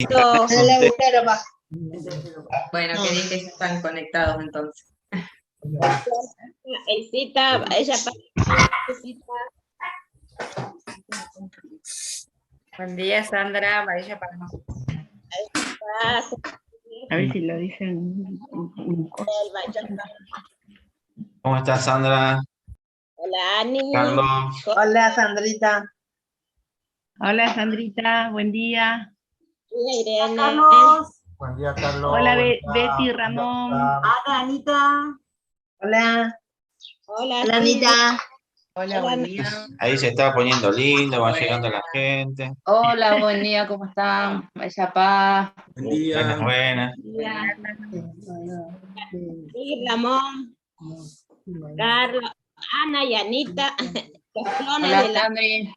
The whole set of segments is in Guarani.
Internet. Bueno, qué bien que ya están conectados entonces. Elcita, ella Elcita. Buen día, Sandra. Vaya para A ver si lo dicen. ¿Cómo estás, Sandra? Hola, Ani. Carlos. Hola, Sandrita. Hola, Sandrita. Buen día. Hola, Irene. Carlos. Buen día, Carlos. Hola, Buen día. Betty, Buen día, Ramón. Ana, Anita. Hola. Hola, Hola, Anita. Hola, buen día. Ahí se está poniendo lindo, va llegando la gente. Hola, buen día, ¿cómo están? Vaya paz. Buen día. Buenas, buenas. Sí, Ramón, Carlos, Ana y Anita. Los clones Hola, de la Sandri.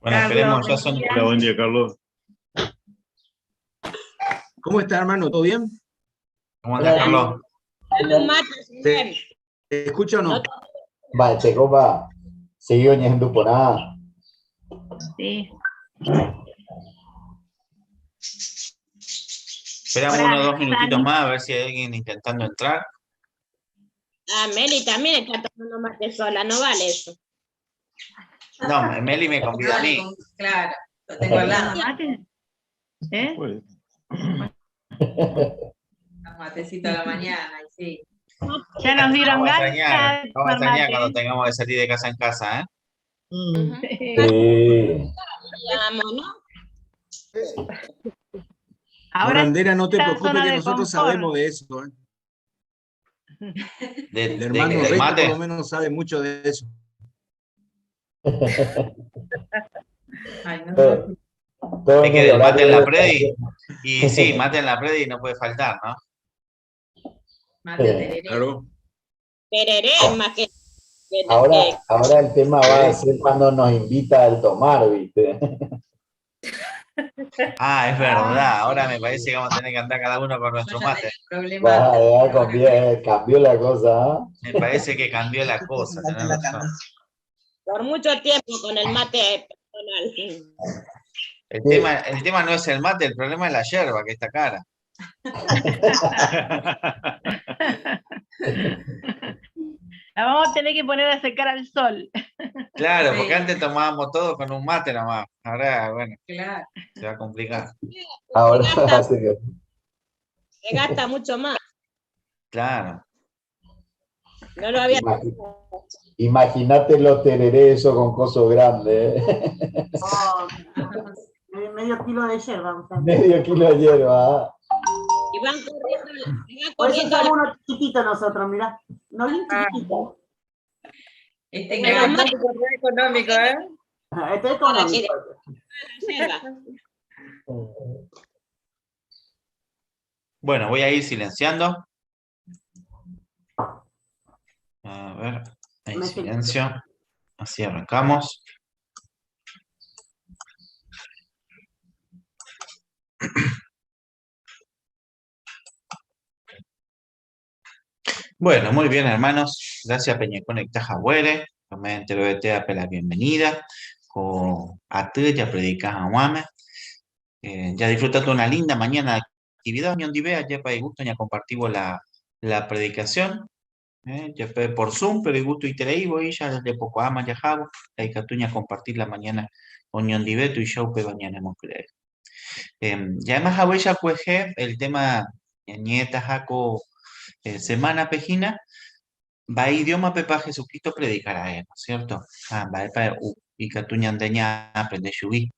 Bueno, esperemos, ya son. Hola, buen día, Carlos. ¿Cómo está, hermano? ¿Todo bien? ¿Cómo anda, Carlos? Dame un mate, señor. ¿Te escucha o no? Va, che, compa, siguió ñendo por nada. Sí. Esperamos Hola, unos 2 minutitos Sandri. más a ver si hay alguien intentando entrar. Ah, Meli también está tomando mate sola, no vale eso. No, Meli me convidó a mí. Claro, lo tengo al lado. ¿Mate? ¿Eh? Pues, Un matecito a la mañana, y sí. Ya nos dieron Vamos a ganas extrañar, de vamos a tomar extrañar mate. cuando tengamos que salir de casa en casa, ¿eh? Sí. Sí. Digamos, ¿no? Ahora Morandera, no te está preocupes zona que de nosotros confort. sabemos de eso. ¿eh? El hermano Del Resto por mate. lo menos sabe mucho de eso. Ay, no. Todo, todo ¿De en qué? el ¿Del mate en horario la de predi? Y sí, mate en la predi no puede faltar, ¿no? Mate tereré. Claro. Tereré más que Ahora, ahora el tema va a ser cuando nos invita al tomar, ¿viste? Ah, es verdad. Ahora me parece que vamos a tener que andar cada uno con nuestro Yo ya mate. tenía problemas. Va, ya cambió, cambió la cosa, ¿ah? Me parece que cambió la cosa, tenés razón. Por mucho tiempo con el mate personal. El tema no es el mate, el problema es la yerba que está cara. La vamos a tener que poner a secar al sol. Claro, Sí. porque antes tomábamos todo con un mate nomás. Ahora, bueno, Claro. se va a complicar. Ahora hace que- Se gasta mucho más. Claro. No lo había. Imagínate los tereré eso con coso grande, ¿eh? Oh, medio kilo de yerba. o sea. Medio kilo de hierba. ¿ah? Y van corriendo, y van Por eso corriendo usamos uno chiquitito nosotros, mirá. No bien chiquitito. Este Pero que mate- económico, ¿eh? Este es económico. la yerba. Bueno, voy a ir silenciando. A ver, ahí Me silencio. Así arrancamos. Bueno, muy bien, hermanos. Gracias, Peña Conecta Jahuere. También te lo te la bienvenida. Con Atuya, predicas a Guame. Ya disfrutaste una linda mañana de actividad. Ñondivea, ya para gusto, ya compartimos la predicación. Ya por Zoom, pero gusto y te leí, y ya desde poco ama, ya jabo. La Icatuña compartir la mañana con Ñondive, tu y yo, pero mañana hemos creído. Ya además, Jahuella, cueje, el tema Ñeta, Jaco, semana pejina, va idioma pepa Jesucristo predicará, ¿no es cierto? Ah, va epa, u, Icatuña andeña aprende yubí.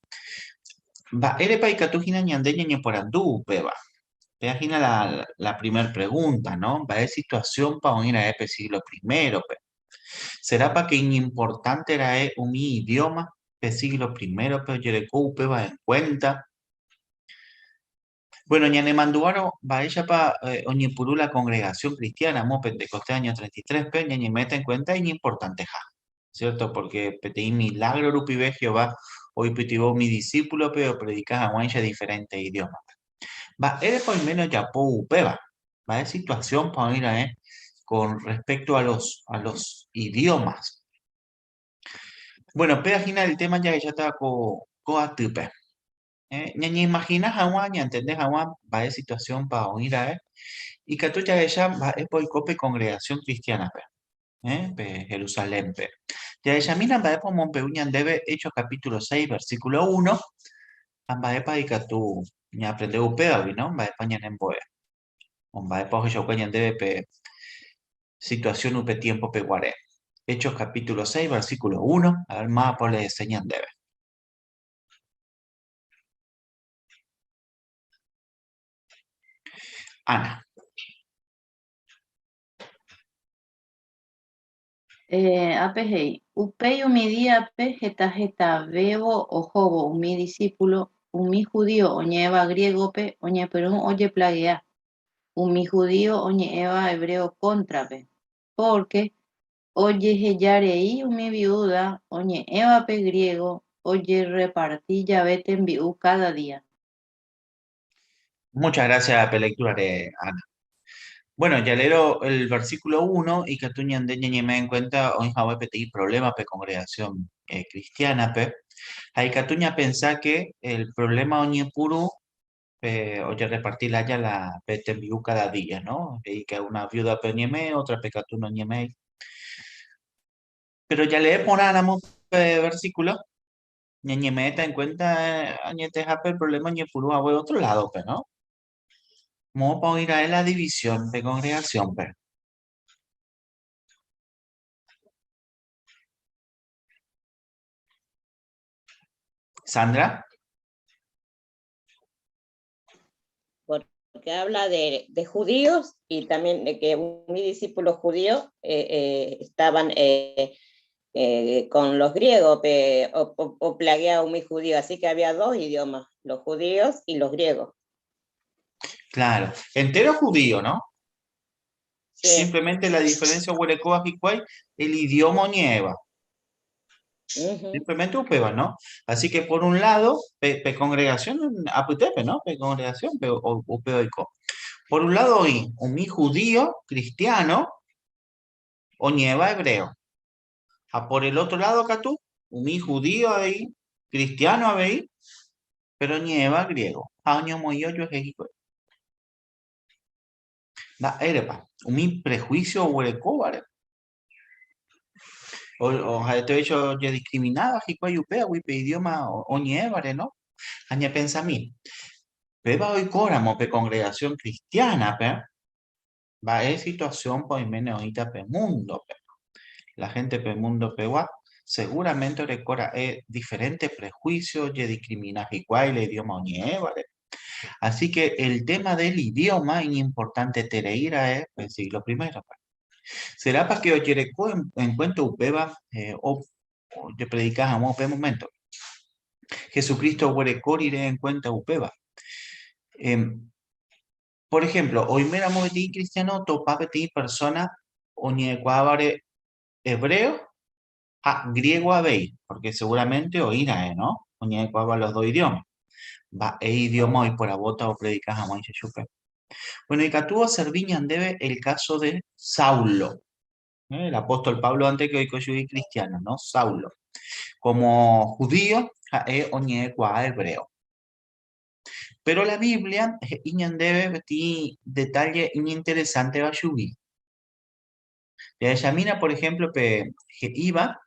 Va erepa Icatujina ñandeña ñeporandú, peba. Peajina la primera pregunta, ¿no? Va de situación pa unir a epe siglo primero, pe. ¿Será pa que importante era e un idioma pe siglo primero, pe yereco, peba en cuenta? Bueno, ñane manduaro, va ella pa oñepurú la congregación cristiana, mo Pentecostés año 33, pe, ñañe mete en cuenta y importante ja, ¿cierto? Porque peteí milagro rupibe Jehová, hoy petibó mi discípulo, pero predicas a guancha diferente idioma. Va, ere por menos ya po upeba, va de situación pa oír a Con respecto a los, a los idiomas. Bueno, péva hína el tema jahecháta ko, ko atýpe. Eh, ñañeimagina hag̃ua, ñantende hag̃ua mba'e situación-pa oĩ ra'e, ikatu jahecha mba'épa oiko pe congregación cristiana-pe, eh, pe Jerusalén-pe. Jahechamína mba'épa omombe'u ñandéve Hechos capítulo 6, versículo 1, ha mba'épa ikatu ñaaprende upévagui, no? Mba'épa ñanembo'e. O mba'épa ohechauka ñandéve pe situación upe tiempo-pe guare. Hechos capítulo 6, versículo 1, a ver, mávapa oleese ñandéve. Ana. Eh, ápe he'i, Upéi umi díape heta hetavévo ohóvo umi disípulo, umi judío oñe'ẽva griégope oñepyrũ ojeplagea umi judío oñe'ẽva hebreo kóntrape, pórke Ojeheja rei umi viúda oñe'ẽvape griego ojerreparti jave tembi'u káda día. Muchas gracias pe lectura-re, Ana. Bueno, jaleérõ el versículo 1 ikatu ñande ñañeme'ẽ en cuenta oĩ hague peteĩ problema pe congregación cristiana-pe, ha ikatu ñapensa que el problema oñepyrũ pe ojerreparti lája la pe tembi'u káda día, no? He'i que una viúdape oñeme'ẽ, ótrape katu noñeme'ẽi. Péro jalee porãramo pe versíkulo, ñañeme'ẽta en kuénta añetehápe el provléma oñepyrũ hague ótro ládope, no? Moõpa oĩ ra'e la división pe kongregasiónpe? Sandra? Porque habla de, de judíos y también de que mis discípulos judíos eh, eh, estaban eh, con los griegos o, o, o plagueaba un judío, así que había dos idiomas, los judíos y los griegos. Claro, entero judío, ¿no? Sí. Simplemente la diferencia oguerekóva hikuái, el idioma oñe'ẽva. Simplemente upéva, ¿no? Así que por un lado, pe, pe congregación apytépe, ¿no? Pe congregación, pe, o, upe oiko. Por un lado oĩ umi judío cristiano oñe'ẽva hebreo. Ha por el otro lado katu, umi judío avei, cristiano avei, pero oñe'ẽva griego. Ha oñomoĩ ojuehe hikuái. Mba'érepa? Umi prejuicio oguerekóvare. O ha'ete oicha ojediscrimináva hikuái upévagui pe idioma oñe'ẽvare, no? Ha ñapensami, péva oikóramo pe congregación cristiana-pe, mba'e situación-pa oiméne oĩta pe mundo-pe? La gente pe mundo-pegua seguramente oreko ra'e diferente prejuicio ojediscrimina hikuái la idioma oñe'ẽvare. Así que el tema del idioma iñimportanteterei ra'e pe siglo primero-pe. Serápa ke ojereko enkuénta upéva ojepredika hag̃ua upe moméntope? Jesucristo oguereko rire enkuénta upéva. Por ehémplo, oiméramo peteĩ kristiáno otopa peteĩ persóna oñe'ẽkuaávare hebreo ha griego avei, pórke seguramente oĩ ra'e, no? Oñe'ẽkuaáva los dos idióma. Mba'e idióma oiporavóta opredika hag̃uáicha chupe? Bueno, ikatu oservi ñandéve el caso de Saulo, ¿eh? El apóstol Pablo antes que oiko chugui cristiano, ¿no? Saulo. Como judío, ha'e oñe'ẽkuaa hebreo. Pero la Biblia he'i ñandéve peteĩ detalle iñinteresánteva chugui. Jahechamína, por ejemplo, pe he'íva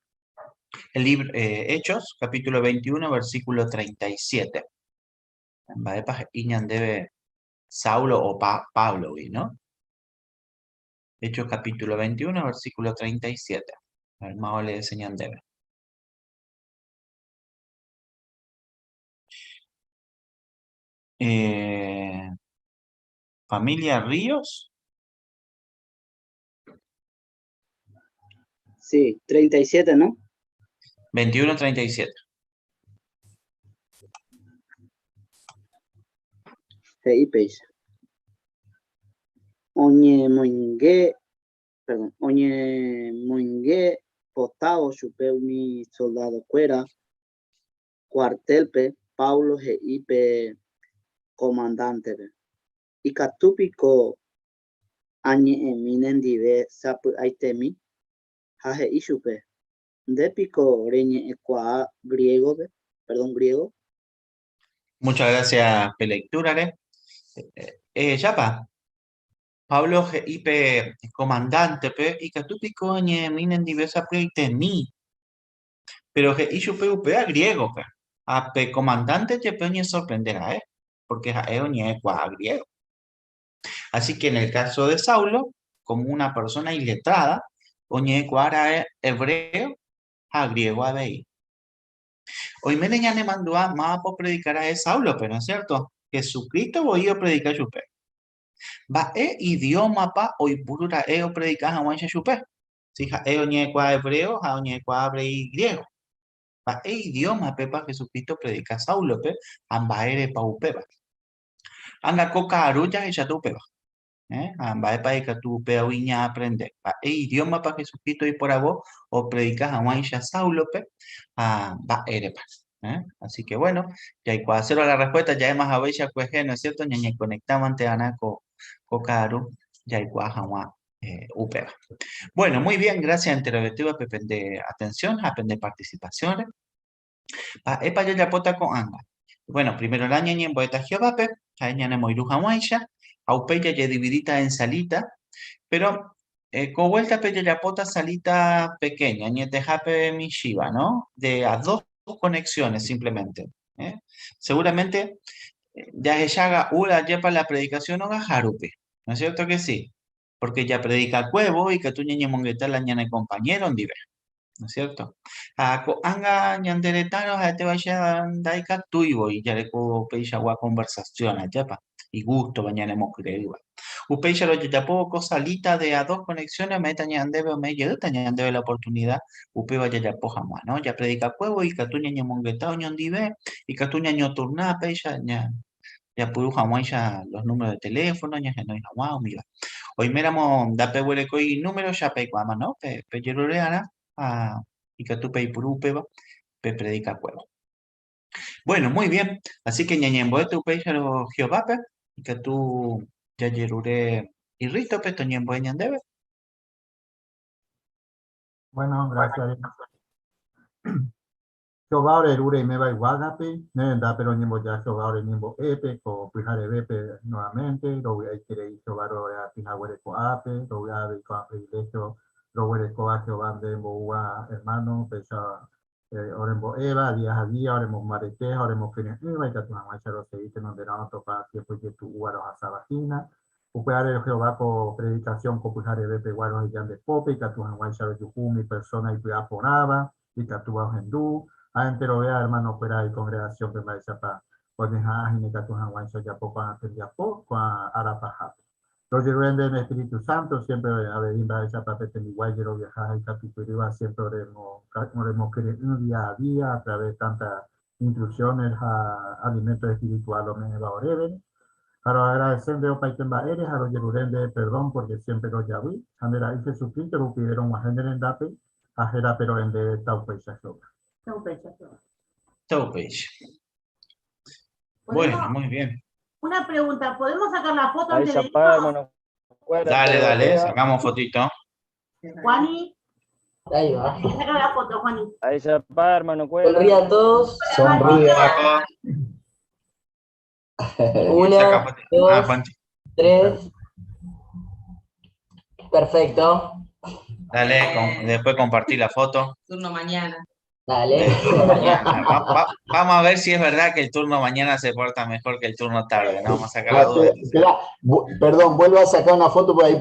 el libro eh, Hechos, capítulo 21, versículo 37. Mba'épa he'i ñandéve Saulo o pa Pablogui, no? Hechos capítulo 21, versículo 37. A ver, máva oleese ñandéve. Eh, familia Ríos. Sí, 37, ¿no? 21, 37. He'i péicha. Oñemoinge, perdón, oñemoinge potávo chupe umi soldadokuéra kuartélpe, Pablo he'i pe komandántepe, Ikatu piko. Añe'ẽmi nendive sapy'aitemi? Ha he'i chupe, Nde piko reñe'ẽkuaa griégope, perdón, griego? Muchas gracias pe lectura-re. Ehechápa, Pablo he'i pe comandante-pe ikatu piko añe'ẽmi nendive sapy'aitemi? Péro he'i chupe upéva griégope, ha pe comandante jepe oñesorprende ra'e, pórke ha'e oñe'ẽkuaa griégo. Así que en el caso de Saulo, como una persona iletrada, oñe'ẽkuaa ra'e hebreo ha griego avei. Oiméne ñanemandu'a mávapa opredika ra'e Sáulope, ¿no es cierto? Jesucristo voi opredika chupe. Mba'e idiómapa oipuru ra'e opredika hag̃uáicha chupe? Si ha'e oñe'ẽkuaa hebreo ha oñe'ẽkuaa avei griego. Mba'e idiómapepa Jesucristo opredika Sáulope ha mba'érepa upéva? Anga ko ka'aru jahecháta upéva. Eh? Ha mba'épa ikatu upévagui ñaaprende? Mba'e idiómapa Jesucristo oiporavo opredika hag̃uáicha Sáulope ha mba'érepa? Eh? Así que bueno, jaikuaaséro la respuesta ja'éma haguéicha kuehe, ¿no es cierto? Ñañeconectámante va'erã ko, ko ka'aru jaikuaa hag̃ua eh, upéva. Bueno, muy bien, gracias enterovetévape pende atención ha pende participación-re. Mba'épa jajapóta ko'ág̃a? Bueno, primerorã ñañembo'éta Jehovápe, ha'e ñanemoirũ hag̃uáicha, ha upéi jajedividíta en salíta, péro ko vuéltape jajapóta salíta pekéña, añetehápe michĩva, no? De a dos conexiones simplemente. Eh? Seguramente jahechága una ajépa la predicación ogaha rupi, ¿no es cierto que sí? Porque japredikakuévo ikatu ñañemongeta la ñane compañero ndive, ¿no es cierto? Ha ko'ág̃a ñande retãrõ ha'etévaicha ndaikatúi voi jareko peichagua conversación, ajépa, igústova ñanemokyre'ỹva. Upéicharõ jajapóvo ko salita de a dos conexiones ome'ẽta ñandéve ome'ẽ jeýta ñandéve la oportunidad upéva jajapo hag̃ua, ¿no? Japredikakuévo ikatu ñañemongeta oñondive, ikatu ñañoturna péicha ña japuru hag̃uáicha los números de teléfono, ñahenói hag̃ua umíva. Oiméramo ndapeguerekói número cha peikuaáma, no? Pe, pejerure'arã ha ikatu peipuru upéva pepredikakuévo. Bueno, muy bien. Así que ñañembo'éta upéicharõ Jehovápe, ikatu jajerure irrítope toñembo'e ñandéve. Bueno, gracias. Jehová ore Ru reiméva yvágape, ne rendápe roñemboja Jehová ore ñembo'épe, ko pyharevépe nuevamente, rovy'aiterei Jehová roreaty haguére ko'ápe, rovy'a avei ko'ã privilegio roguerekóva Jehová nde emboúva hermano, péicha orembo'éva día ha día, oremombarete ha oremokyre'ỹva ikatu hag̃uáicha rosegi tenonderã otopa tiempo ijetu'úva rohasáva hína. Upévare Jehová ko predicación ko pyharevepegua roheja nde pópe ikatu hag̃uáicha rojuhu umi persona ipy'a porãva, ikatúva ohendu, ha enterovea ermanokuéra ikongregasiónpe mba'éichapa oñeha'ã hína ikatu hag̃uáicha ojapo ko'ã tembiapo ko'ã ára pahápe. Rojerure ndéve Espíritu Santo, siémpre avei mba'éichapa pe tembiguái jeroviaha ha ikatupyrýva siémpre oremokyre'ỹ día a día a través tanta instrucciones ha alimento espiritual ome'ẽva oréve. Ha roagradece nde opaite mba'ére ha rojerure ndéve perdón porque siémpre rojavy, ha nde Ra'y Jesucristo rupive rog̃uahẽ ne rendápe Ha hérape ro'e ndéve, Taupéicha Jehová. Taupéicha Jehová. Taupéicha. Bueno, muy bien. Una pregunta, ¿podemos sacar la foto antes de irnos? Dale, dale, sacamos fotito. Juani. Ahí va. Saca la foto, Juani. Ahí se va, hermano. Sonrían todos. Sonríe. Una, dos, Ah, tres. Perfecto. Dale, después compartí la foto. Turno mañana. Dale. Mañana. Vamos a ver si es verdad que el turno mañana se porta mejor que el turno tarde. ¿no? Vamos a sacar la duda. Perdón, vuelvo a sacar una foto por ahí.